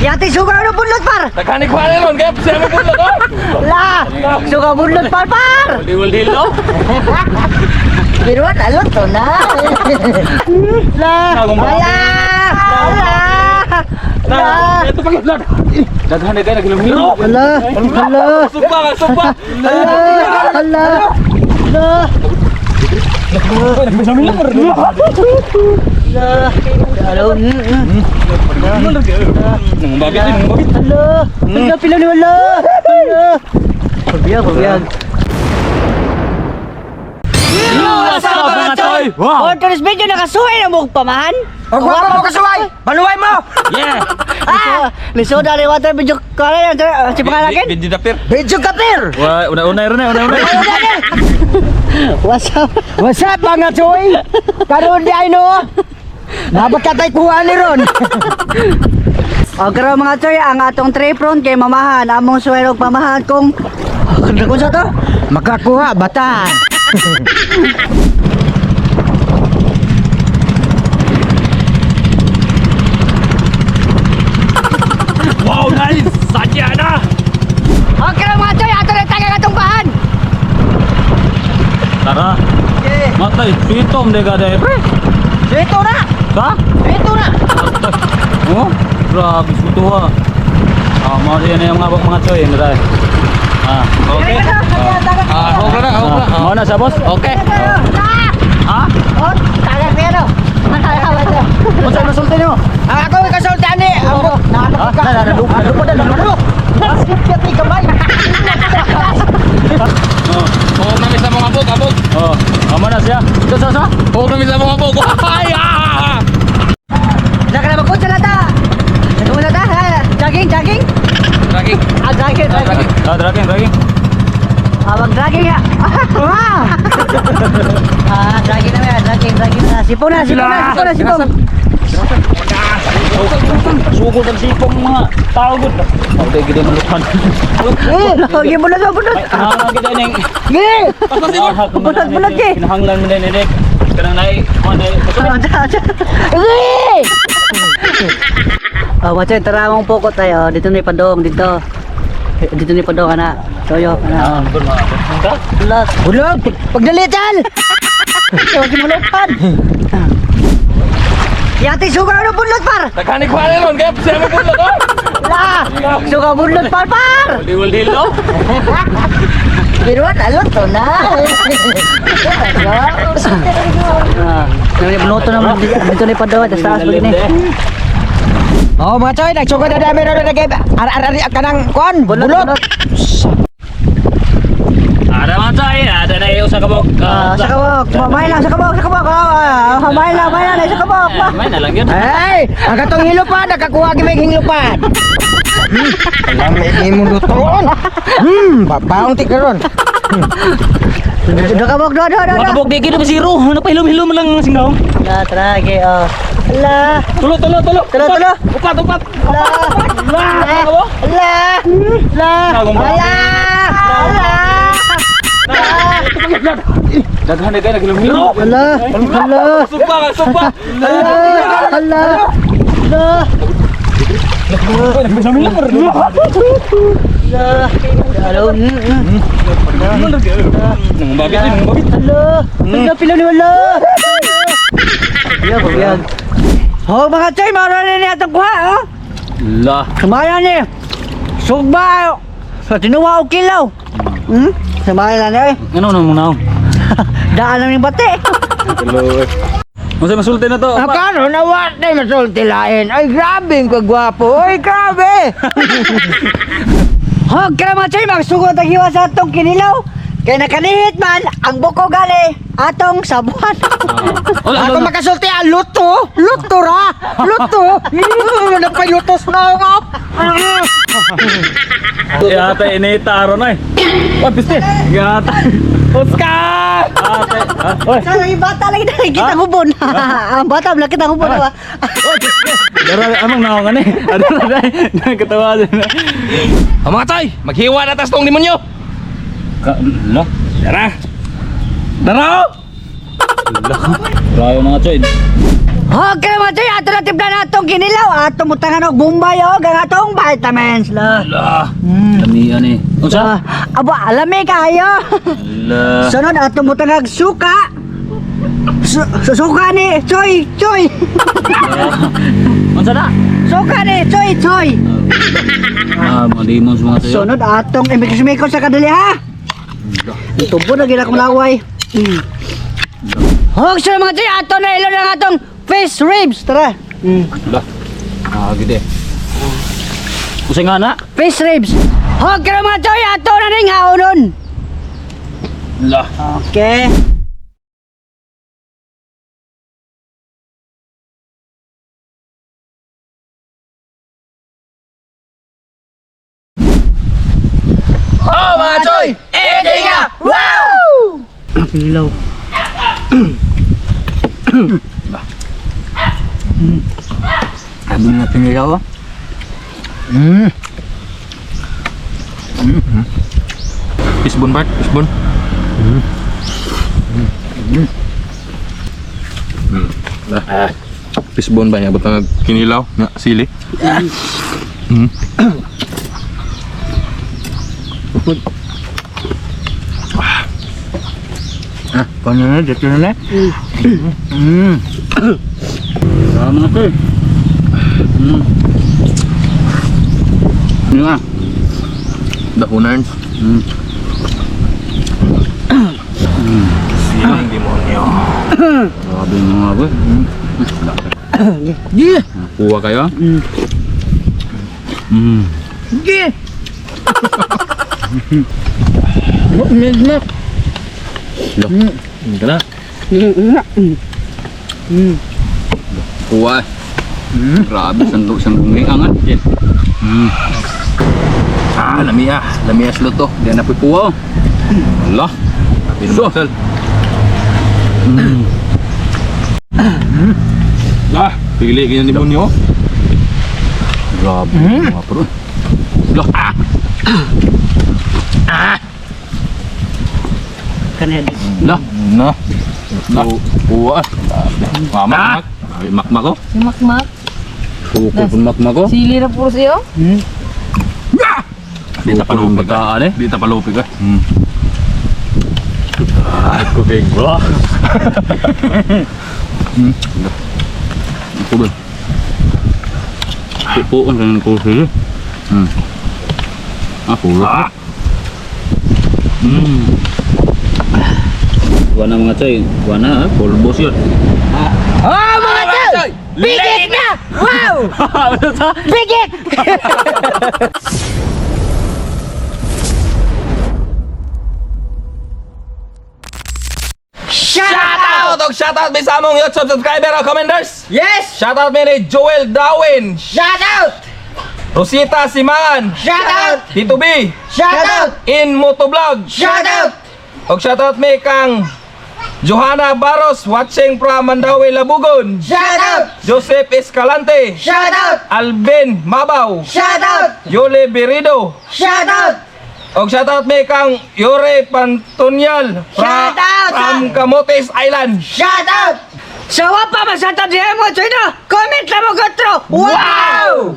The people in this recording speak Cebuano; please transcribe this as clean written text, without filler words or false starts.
Yati suga na bunlot par. Naghanik pa na ron, kaya siya mo bunlot, oh! La, suga bunlot par par. Wal-wal no? Pero alot to na. La, ala, ala. La, Ito pag Daghan na kayo, naghilom-hilom. ala, ala, Sugba ka, sugba! ala, ala. La, la. Alo, Nang babit, nang babit. Ala, ala, pila ni ala. Ala. Pabiyag, pabiyag. What's up, mga choy? Wow. For today's video, nakasuway na mo pamahan. Huwag mo mo kasuway! Baluway mo! Yeah! Ah! Lisod na water video kaya yan. Si pangalakin? Bindi dapir. Video kapir! Wah, una-una ron eh, una-una. What's up? What's up, mga choy? Karon di ay no? Dapat katay kuha ni ron. O karon mga choy, ang atong trip ron kay mamahan. Among suway og pamahan kung kung sa to? Makakuha bata. Wow, nice! Sadya na! O karon mga choy, ato na tagag atong bahan. Tara. Matay, pitom de ka de, pre. Dito na! Sa? Dito na! Oh, grabe suto ha. Ah, mao din na yung mga mga choy, ano. Ah, okay. Ah, okay na, okay na. Mao na sa boss? Okay. Ha? O, tagag na yan. Unsa nasulti nimo? Ang ako ay kasultan ni. Ang Ha? Nalupo. Sipyat ni kamay. Oh. Huwag na sa mga abog, abog. Oh, amo na siya. Sa sa sa. Huwag na sa mga abog. Ay, ah! Nakalabakot sa lata. Nagkumuna ta? Jogging, jogging? Lagi. Ah, jogging, jogging. Ah, dragging, dragging. Ah, mag-jogging ya. Ah, jogging na yan, jogging, jogging na. Sipon na, sipon na, sipon na, sipon. Sugod ang sipong mga tao gud. Okay, gid malukan. Eh, lagi bunot, bunot. Ah, gid ning. Ge! Bunot, bunot, ge. Kinahanglan mo din nek. Kanang nai, mo dai. Ah, dyan, dyan. Ge! Oh, macam tara mong pokot tayo. Dito ni Padong, dito. Dito ni Padong, ana. Toyo, ana. Ah, good mga. Ka? Bulak. Bulog! Pagdalitan! Huwag mo lupan. Yati suga na bunlot par. Naghanik pa na ron, kaya siya mo bunlot, oh! La, suga bunlot par par. Wal-wal no? Pero alot to na. Ah, bunoto naman dito ni Padong, tas taas pa gini. Oh, mga choy, nagsugod na dami ron nagay. Ar-ar kanang kuan, bulot. Ada mga choy, ada na iyo sa kabok. Ah, sa kabok. Mamay lang sa kabok, sa kabok. Ah, mamay lang, mamay lang sa kabok. May na lang yun. Ay, ang katong hilupan, nakakuha gid may hilupan. Alam ni mo lutoon. Babaong ti karon. Do kabok, do do do. Mga kabok, di gid ba zero. Napahilom-hilom lang ang singaw. La, tara, ge, oh. La, Tulo, tulo, tulo. tulo, tulo. Upat, upat. La, La, la, la, la, la, Daghan na kayo naghilom-hilom. la, la, Sugba ka, sugba! la, la, la, la, Alo, Nang babit, nang babit. Ala, ala, pila ni ala. Biyag, biyag. Oh, mga choy, maroon na niya itong kuha, oh. La. Sumaya ni. Sugba. Sa tinuwa o kilaw. Sumaya na niya, eh. Ano nang munaw? Daan na yung bate. Unsa masulti na to? Ang karon na wa tay masulti lain. Ay grabe ang kagwapo. Ay grabe. Hog ka na mga choy, magsugod ang hiwa sa atong kinilaw. Kaya nakanihit man, ang buko gali, atong sabuan. Wala, Ako makasulti ah, luto. Luto ra. Luto. Nagpalutos na ako. Yata inita aron ay. Oy, piste. Yata. Oscar! Ate. Oy. Sa yung bata lagi na kita hubon. Ang bata lagi kita hubon. Ba? Oy, piste. Dara amang naong ani. Ano na dai. Katawa din. Oh, mga choy, maghiwa na tas tong demonyo! Ka la. Tara! Tara! La. Rayo mga choy. Okay mga choy, ato na timpla na atong kinilaw. Atong butangan og bombay og ang atong vitamins la. Ala. Lamian eh. Unsa? Aba, alami kayo. Ala. Sunod atong butangag suka. Suka ni Choy, Choy. Unsa na? Suka ni Choy, Choy. Ah, mga demons mga tayo. Sunod atong imikos-mikos sa kadali ha. Tubo na gila kong laway. Hog sunod mga choy, ato na ilo na ang atong fish ribs. Tara. Ala. Ah, gede. Unsa nga na? Fish ribs. Hog karon mga choy, ato na ning haonon. Ala. Okay. Oh, mga choy! Eating na! Wow! Ilaw. Sabi nga pinilaw ah. Fishbone, Bart. Fishbone. Ah. Fishbone ba niya? Butang kinilaw? Nga, sili. Ah, kono na dito na. Ah, mga choy. Ano nga? Dahunan. Siling demonyo. Grabe mga boy. Yeah. Kuha kayo? Yeah. Hindi ka na. Kuha. Grabe, sandok sandok angat. Ah, lamia. Lamia sa luto. Di na puwa. Oh. Ala. So. Ah, pili ganyan demonyo. Grabe mga bro. Ala. Ah. Kaned. Ala. No. Na. Kuha. Mama, makmak ko. Si Makmak. Sukol pun makmak ko. Sili na puro siyo. Di ta palupig. Bataan eh. Di ta palupig ah. Kubig bro. Ako ba? Pupuan ka ng kursi. Ah, puro. Ah. Kuha na mga choy. Kuha na ah. Pulbos yun. Oh, mga choy! Bigit na! Wow! Bigit! Shout Shout out! Og shout out may sa among YouTube subscriber o commenters. Yes! Shout out mi ni Joel Dawin, Shout out! Rosita Simangan, Shout out! Tito B, Shout out! In Motovlog. Shout out! Og shout out mi kang Johanna Barros watching from Mandaue, Labugon. Shout out! Joseph Escalante, Shout out! Alvin Mabaw, Shout out! Yole Berido. Shout out! Og shout out mi kang Yore Pantonyal Shout out! from Camotes Island. Shout out! So, wa pa masyado diyan mo, choy no? Comment lang mo, Gotro! Wow!